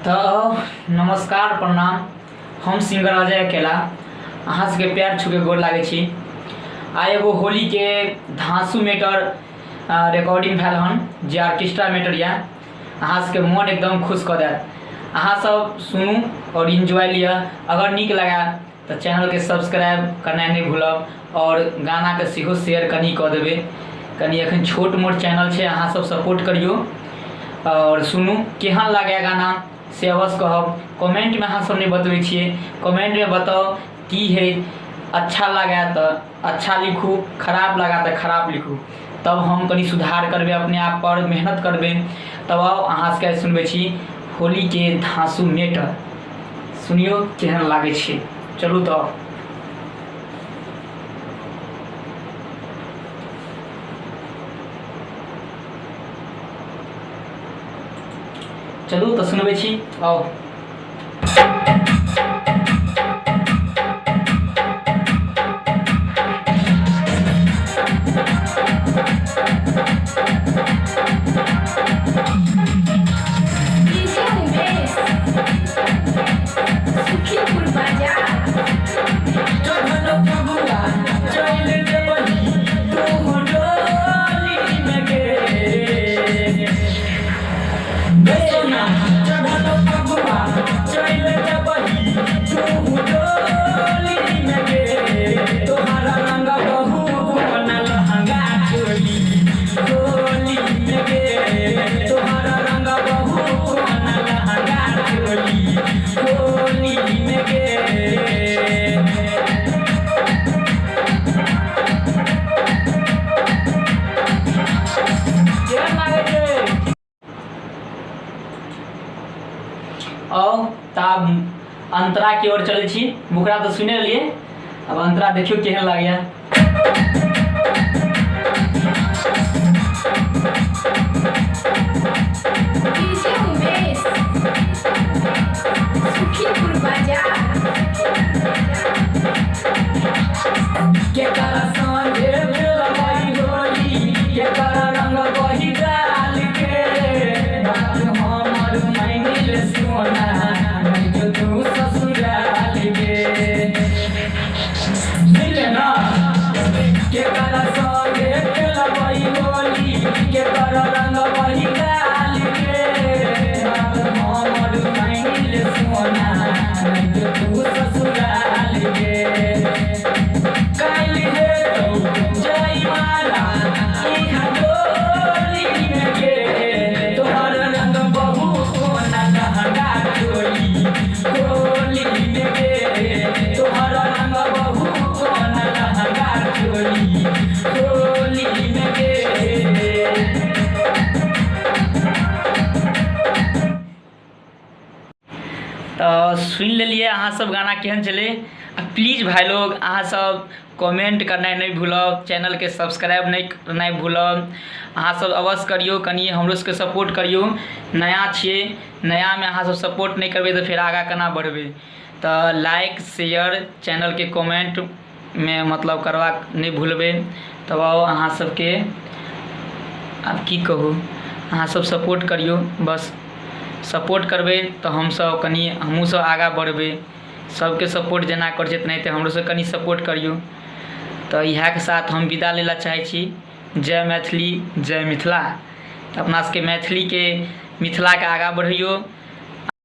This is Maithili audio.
तऽ नमस्कार प्रणाम। हम सिंगर अजय अकेला अहाँ सबके पैर छूके गोर लागै छी। आइ एगो होलीके धाँसू मेटर रिकॉर्डिंग भेल हन जे ऑर्केस्ट्रा मेटर यऽ, अहाँ सबके मन एकदम खुश कऽ देत। अहाँ सब सुनू आओर इन्जॉय लिअ। अगर नीक लागए तऽ चैनलके सब्सक्राइब करनाइ नहि भूलब आओर गानाके सेहो शेयर कनि कऽ देबै। कनि एखन छोट मोट चैनल छै, अहाँ सब सपोर्ट करियौ आओर सुनू केहन लागए गाना से अवश्य कहब। कमेंटमे अहाँ सब नहि बतबै छियै, कमेंटमे बताउ की है। अच्छा लागए तऽ अच्छा लिखू, खराब लागए तऽ खराब लिखू, तब हम कनि सुधार करबै, अपने आप पर मेहनत करबै। तब आउ अहाँ सबके सुनबै छी होलीके धाँसू मेटर, सुनियौ केहन लागै छै। चलू तऽ चलू तऽ सुनबै छी, आउ। डीजे उमेश, सुखीपुर बाजार। चढ़ल फगुआ चल देबही तू डोली में गे सोना। चढ़ल फगुआ चल देबही तू डोली में गे, तोहरा रंग बहु बनल लहंगा चोली होली में गे। तोहरा रंग बहु बनल लहंगा चोली होली में गे। केहन लागै छै? आउ तऽ आब अंतरा की ओर चलै छी। मुखड़ा तऽ सुनि लेलियै, आब अंतरा देखियौ केहन लागैया। डीजे उमेश, सुखीपुर बाजार। केकर संगे खेलबै होली, केकर रंग बही गाल के, बात हमर मानि ले सोना, नहीं जो तू ससुराल गे। सुनले ना? केकर संगे खेलबै होली, केकर रंग बही गाल के, बात हमर मानि ले सोना, नहीं जो तू ससुराल गे। काल्हि हेतौ जयमाला इहाँ डोली में गे, तोहर रंग बहु सोना लहंगा चोली होली में गे। तोहर रंग बहु सोना लहंगा चोली होली में गे। तऽ सुनि लेलियै अहाँ सब गाना केहन छलै। आ प्लीज भाइ लोग, अहाँ सब कमेंट करनाइ नहि भूलब, चैनलके सब्सक्राइब नहि करनाइ भूलब। अहाँ सब अवश्य करियौ, कनि हमरो सबके सपोर्ट करियौ। नया छियै, नयामे अहाँ सब सपोर्ट नहि करबै तऽ फेर आगाँ केना बढ़बै? तऽ लाइक शेयर चैनलके कमेंटमे मतलब करबाक नहि भूलबै। तब आउ अहाँ सबके आब की कहू, अहाँ सब सपोर्ट करियौ। बस सपोर्ट करबै तऽ हमसब कनि हमहूँ सब आगाँ बढ़बै। सबके सपोर्ट जेना करै छै तेनाहिते हमरो सब कनि सपोर्ट करियौ। तऽ इएहके साथ हम विदा लै लए चाहै छी। जय मैथिली, जय मिथिला। तऽ अपना सबके मैथिलीके मिथिलाके आगाँ बढ़ैयौ।